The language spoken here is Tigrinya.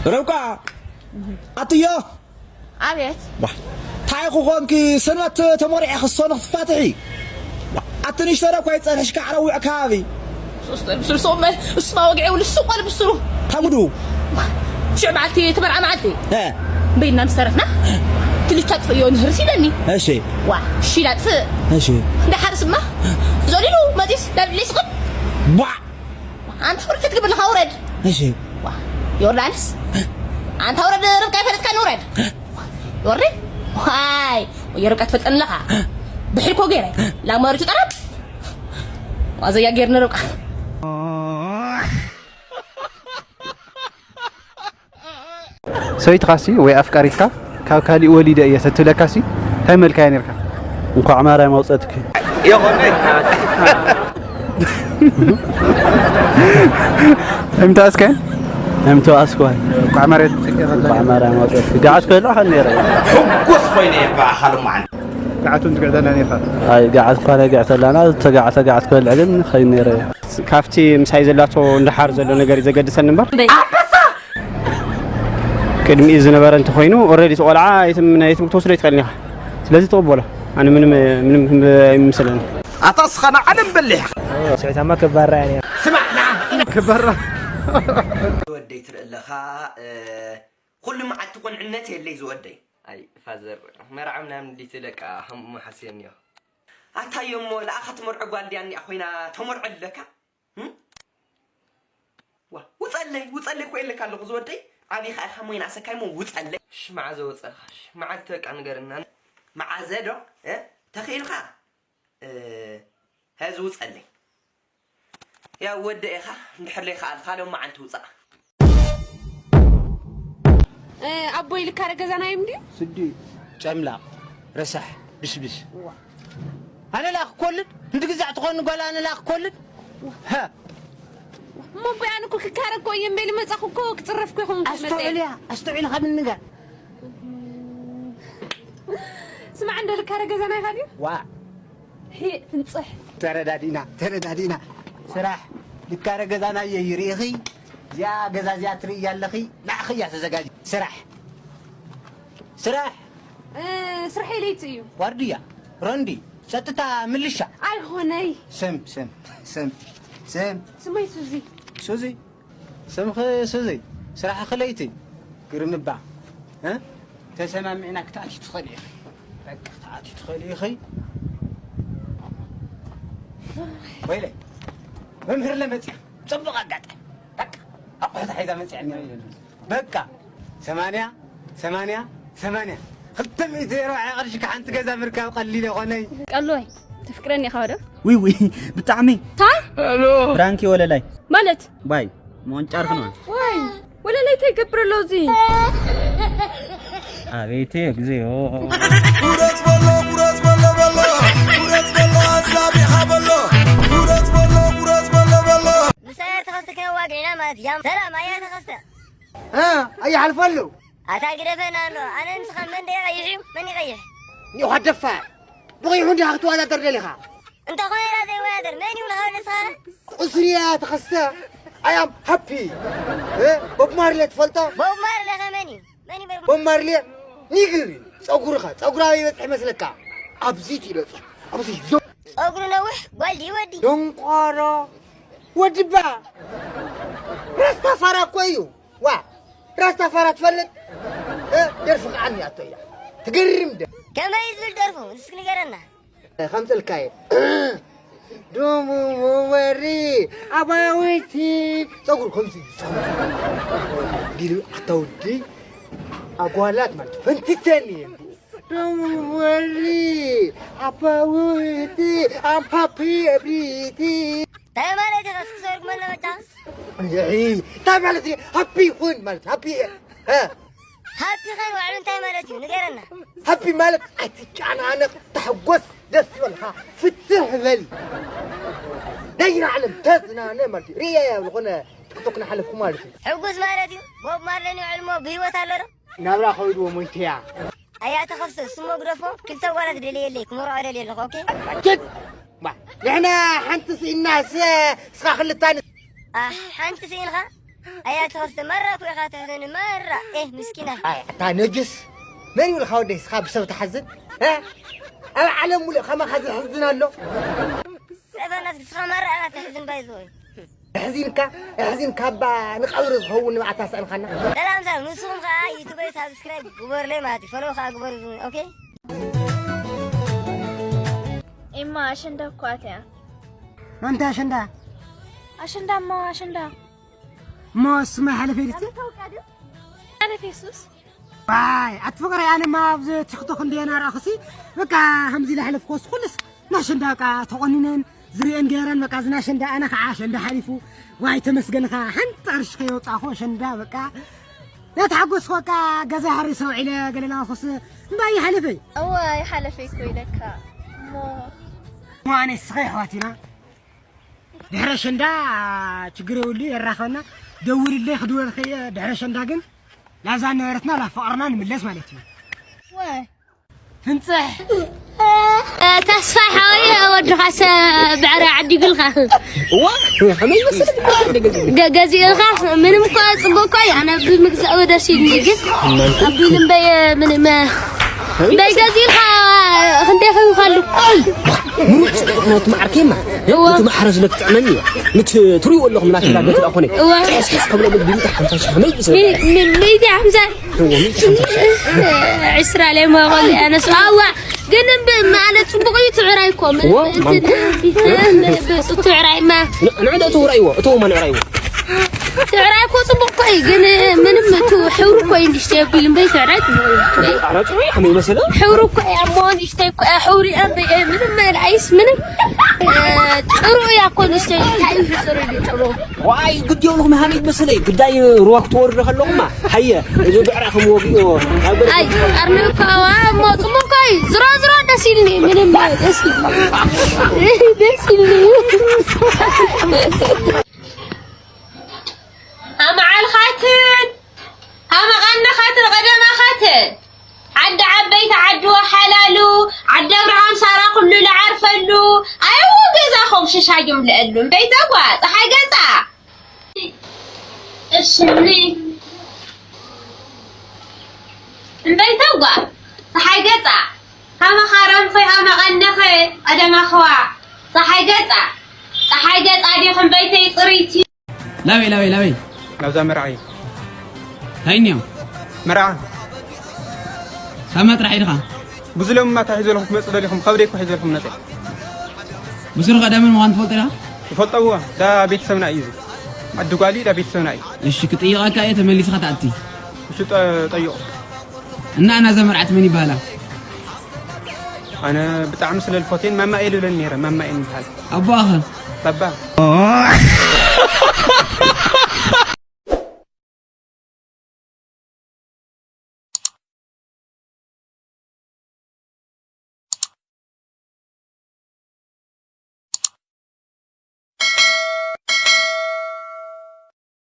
ርብቃ ኣትዮ ኣቤት። ዋ፣ እንታይ ክኾንኪ? ሰንበት ተመሪዐ ክሶን ክትፋትሒ። ዋ፣ ኣቲ ንሽተረኳ ይጸንሕሽ ካዕረዊዕ ከባቢ። ሶስተ ብስልሶም እሱማ ወግዒ ውልሱ ቆል ብስሩ። ታጉዱ ሽዕ መዓልቲ ተመርዓ መዓልቲ እ። በይና ምስ ተረፍና ክልተ ጥፍእዮ ንህርስ ኢለኒ። እሺ። ዋ፣ ሺላ ጥፍእ። እሺ። እንዳሓርስማ ዘሊሉ መጢስ ዳብሊስ ቕብ። ቧዕ። ኣንተ ውርድ ክትግብልኻ ውረድ። እሺ። ዋ፣ ዮርዳንስ ኣንታ ውረድ። ርብቃ ይፈልጥካ ንውረድ። ወርድ። ዋይ፣ ወየ ርብቃ ትፈልጠኒ ኣለኻ። ብሕልኮ ገይረ ላማሪቱ ጠረብ። ዋዘያ ገይርኒ ርብቃ። ሰበይትኻሲ ወይ ኣፍቃሪትካ ካብ ካሊእ ወሊደ እየ ተትብለካሲ እንታይ መልካያ ነርካ? እንኳዕ ማርያም ኣውፀትክ። እምታ እስከ እምቶ ኣስኳይ እንኳዕ ማርያም ኣውፀትክ። ገዓት ክበልዕ ከ ነረ። ሕጉስ ኮይነ እየ ብኣኻ ሎማዓንቲ። ገዓት እኳ ነጊዕተላና ተጋዕተ ገዓት ክበልዕ ግን ከይድ ነረ እየ። ካብቲ ምሳይ ዘላቶ እንዳሓር ዘሎ ነገር እዩ ዘገድሰኒ እምበር ቅድሚኡ ዝነበረ እንተኾይኑ ኦረዲ እቲ ቆልዓ የትም ናይ የትም ክትወስዶ ይትኽእል ኢኻ። ስለዚ ተቐበሎ። ኣነ ምንም ምንም ኣይምስለኒ። ኣታ እስኻ ንዓለም በሊሕ። ስዕታማ ክባራ እያ ነይራ። ስማዕና ክባራ። ወደይ ትርኢ ኣለኻ ኩሉ መዓልቲ ቁንዕነት የለይ ዝወደይ። ኣይ ፋዘር መርዓ ምናምን ዲቲ ለቃ ሃሙ ሓስየኒዮ። ኣታዮ እሞ ለኣኻ ትመርዖ ጓል ድያ እኒኣ ኮይና ተመርዖ ኣለካ። ዋ ውፀለይ ውፀለይ እኮ የለካ ኣለኹ ዝወደይ። ዓብኻ ኢኻ ሞይና ኣሰካይ ሞ ውፀለይ። ሽማዓ ዘወፀኻ መዓልቲ በቃ ንገርና። መዓዘ ዶ ተኽኢልካ ሀዚ ውፀለይ። ያው ወደ ኢኻ እንድሕር ለይከኣልካ ሎም መዓልቲ ውፃእ። ኣቦይ ልካረ ገዛና እዮም ድዩ? ስዲ ጨምላቕ ረሳሕ ብሽብሽ። ኣነ ላ ክኮልድ እንዲ ግዛዕ ትኾኒ ጓል ኣነ ላ ክኮልድ። ሃ እሞ ኣቦይ ኣነ እኮ ክካረ እኮ እየ እምበይ ልመጻኹ እኮ ክጽረፍኩ ይኹን ኣስተውዕልያ ኣስተውዒልኻ ምንጋር። ስማዕ እንዶ ልካረ ገዛና ኢኻ ድዩ? ዋ ትንፅሕ። ተረዳዲእና ተረዳዲእና። ስራሕ ልካረ ገዛና እየ ይርእኺ። እዚኣ ገዛ እዚኣ ትርእያ ኣለኺ። ንዓኺ እያ ተዘጋጅ። ስራሕ ስራሕ። ስርሐይ ለይቲ እዩ። ዋርድያ፣ ሮንዲ፣ ፀጥታ፣ ምልሻ። ኣይኾነይ። ስም ስም ስም ስም። ስመይ ሱዚ። ሱዚ ስምኺ ሱዚ። ስራሕኺ ለይቲ። ግርምባ። ተሰማሚዕና ክትኣትዩ ትኽእሊ ኢኺ። በቃ ክትኣትዩ ትኽእሊ ኢኺ። ወይለይ መምህር ለመፅያ ፅቡቕ ኣጋጣሚ። በቃ ኣቑሑት ሓይዛ መፅያ እኒኣ። በቃ ሰማንያ ሰማንያ ሰማንያ። ክልተ ሚእቲ ዜሮ ኣቕርሺ ሓንቲ ገዛ ምርካብ ቀሊል ይኾነይ። ቀሎይ ተፍቅረኒ ኢኻ ዶ? ውይ ውይ ብጣዕሚ። ታ ፕራንኪ ወለላይ ማለት ዋይ ሞንጫር ክንዋ ዋይ ወለለይ ተይገብር ኣሎ እዚ ኣቤት እግዚኣብሔር ቁረጽ በሎ ቁረጽ በሎ በሎ ቁረጽ በሎ ዛቢኻ በሎ ቁረጽ በሎ ቁረጽ በሎ በሎ ምሳያ ተኸስተ ከዋግዕና ማለት ያም ሰላም ኣያ ተኸስተ ኣይሓልፈሉ ኣታ ግደፈና ኣሎ ኣነ ንስኻ መን ደይ ቀይሕ እዩ መን ይቀይሕ ኒኻ ደፋር ብቐይሑ እንዲኻ ክትወዳደር ደሊኻ እንተ ኾነ ዳ ዘይወዳደር መን እዩ ንኻ ንስኻ ቁስርያ ተኸስተ ኣያም ሃፒ ቦብ ማርሌ ትፈልጦ ቦብ ማርለ ኸመን እዩ መን እዩ ቦብ ማርሌ ኒግር እዩ ጸጉርኻ ጸጉራ ይበጽሕ መስለካ ኣብዚ ትበጽሕ ኣብዚ ዞ ጸጉሩ ነውሕ ጓል ድዩ ወዲ ደንቋሮ ወድባ ራስታ ፋራ እኮ እዩ ዋ ራስታ ፋራ ትፈልጥ ደርፊ ከዓኒ ኣቶ እያ ትገርም ደ ከመይ ዝብል ደርፉ እስኪ ንገረና ከምፅልካየ ዱሙ ወሪ ኣባዊቲ ፀጉር ከምዚ ዲሉ ኣታውዲ ኣጓላት ማለት ፈንትተኒ ዶንወሪ ኣባውቲ ኣምፓፒ ብሪቲ እንታይ ማለት ኢኻ እስኪ ዘርግመና መጫ እንታይ ማለት እዩ ሃፒ ይኹን ማለት ሃፒ ሃፒ ኸን ዋዕሉ እንታይ ማለት እዩ ንገረና ሃፒ ማለት ኣይትጨናነቕ ተሐጎስ ደስ ይበልካ ፍትሕ በል ናይ ዓለም ተዝናነ ማለት እዩ ርያ ዝኾነ ቲክቶክ ናሓለፍኩ ማለት እዩ ሕጉስ ማለት እዩ ቦብ ማርለኒ ዕልሞ ብህይወት ኣሎ ዶ ናብራ ከይድዎ ሞይትያ ኣያ ተኸስተ ስሞ ግደፎ ክልተ ጓላት ደልየለይ ክመርዖ ደልየ ኣለኹ ኦኬ ጅድ ንሕና ሓንቲ ስኢናስ እስኻ ክልታን ሓንቲ ስኢንኻ ኣያ ተኸስተ መራ ኩ ኢኻ ትሕዘኒ መራ። ኤህ ምስኪና። ኣይ ኣታ ነጅስ፣ መን ይብልካ ወደይ እስኻ ብሰብ ትሓዝን? እ? ኣብ ዓለም ሙሉእ ከማኻ ዝሕዝን ኣሎ? ሰበናት ንስኻ መራ ኢኻ ትሕዝን ባይዘወይ። ኣሕዚንካ ኣሕዚንካ እባ ንቐብሪ ዝኸውን ንብዓት ኣስኣንካና። ሰላም ሰላም፣ ንስኹም ከኣ ዩቱበይ ሳብስክራይብ ግበሩለይ ማለት እዩ፣ ፎሎው ከኣ ግበሩ ዝብል። ኦኬ። ኤማ ኣሸንዳ እኮ ኣትያ። ኣንታ ኣሸንዳ። ኣሸንዳ እማ ኣሸንዳ። እሞ ስማ ሓለፈ ኢልቲ? ኣነ ፌሱስ። ዋይ ኣቲ ፍቕረይ፣ ኣነማ ኣብዚ ቲክቶክ እንደ ናራእኽሲ በቃ ከምዚ ላሕለፍኮስ ኩልስ ናሸንዳ በቃ ተቖኒነን ዝርእየን ገይረን በቃ ዝናሸንዳ ኣነ ከዓ ኣሸንዳ ሓሊፉ። ዋይ ተመስገንኻ ሓንቲ ቅርሺ ከየውፃእኹ ኣሸንዳ በቃ ናተሓጎስኩ በቃ ገዛ ሃሪሰ ውዒለ ገለናኹስ እምባ ይሓለፈይ። እዋ ይሓለፈይ እኮ ኢለካ እሞ። እሞ ኣነ ስኸ ኣሕዋት ኢና ድሕረ ኣሸንዳ ችግር የብሉ የራኸበና። ደውልለይ ክድወልከየ ድሕረ ኣሸንዳ ግን ላዛ ነበረትና ላፍቕርና ንምለስ ማለት እዩ። ዋይ ፍንፅሕ። ተስፋ ሓወይ ወድኻሰ ብዕረ ዓዲግልካ እዋ ከመይ ይመስል ብዕረ ዓዲግልካ ገ- ገዚእልካ ምንም እኮ ፅቡቅ እኮ እዩ። ኣነ ብምግዛእ ደስ ይልኒ ግን ኣቢሉ እምበየ ምንም እምበይ ገዚእልካ ክንደይ ከይውካሉ ምሩፅ ዝኾነት መዓርከማ እዋ። እቲ ማሕረ ስለ ትጥዕመኒ እያ። ምት ትሪእዎ ኣለኹም ናትና ገት ደኣ ኮነ እዋ። ጥሕስሕስ ከብሎ ምግቢ ምታ ሓምሳ ሺሕ ከመይ ይመስል ሚ- ሚ- ሚእቲ ሓምሳ እዎ፣ ሚእቲ ሓምሳ ሺሕ። ዕስራ ለይ መቐል ኣነስ ኣዋ ግን እምብ ማለት ፅቡቅ እዩ። ትዕራይ እኮ ምን- እዎ፣ እንትን- ማንኩ። እንትን- ትዕራይማ ን- ንዕደ እትው ራእይዎ እትው ማን ራእይዎ ትዕራይ እኮ ፅቡቅ እኮ እዩ ግን ምንም እቱ ሕብሩ እኮ እዩ እንዲሽተ የብል እምበይ ትዕራይ ፅቡቅ እዩ። ኧረ ፅሩይ ከመይ መሰለ ሕብሩ እኮ እያ እሞ ንእሽተይ እኮ እያ ሕብሩ እያ እምበይ እየ ምንም መልኣይስ ምንም እ፣ ጥሩ እያ እኮ ንእሽተይ እንታይ እዩ ፅሩ እዩ ጥሩ ዋይ ግዲ የብልኹም ሃመይ መሰለይ ግዳይ ሩዋ ክትወርዱ ከለኹማ ሃየ እዚ ብዕራኹም ወግዮ ኣብ ገለ ኣይ ኣርኒ እኮ እዋ እሞ ፅቡቅ እኮ እዩ ዝሮ ዝሮ ደስ ኢልኒ ምንም ደስ ኢልኒ ደስ ኢልኒ ኣመዓልኻትን ኣመቓንኻትን ቐደማኻትን ዓዲ ዓበይቲ ዓዲ ወሓላሉ ዓዲ ኣብርሃም ሳራ ኩሉ ልዓርፈሉ ኣየዎ ገዛኹም ሽሻ ጅምልአሉ እምበይተጓ ፀሓይ ገፃ እሽኒ እምበይተጓ ፀሓይ ገፃ ሃመኻረምኺ ሃመቐነኺ ቐደማኽዋ ፀሓይ ገፃ ፀሓይ ገፃ ዲኺ እምበይተይ ፅሪቲ ላበይ ላበይ ላበይ ናብዛ መርዓ እዩ። እንታይ እኒኦ? መርዓ። ካብ መጥራሕ ኢድኻ? ብዝሎም ማታ ሒዘልኩም ክትመፁ ደሊኹም ከብደይ እኮ ሒዘልኩም መፀ። ብስሩ ቀዳምን ምዃን ትፈልጦ ኢኻ? ይፈልጠዎ ዳ ቤተሰብና እዩ እዚ። ዓዲ ጓሊ ዳ ቤተሰብና እዩ። እሺ ክጥይቐካ እየ ተመሊስኻ ትኣቲ። እሺ ጠ- ጠይቑ። እና ናዛ መርዓት መን ይበሃላ? ኣነ ብጣዕሚ ስለ ዝፈትየን ማማ እየ ልብለን ነይረ ማማ እየን ይበሃል። ኣቦኣኸ? ባባ።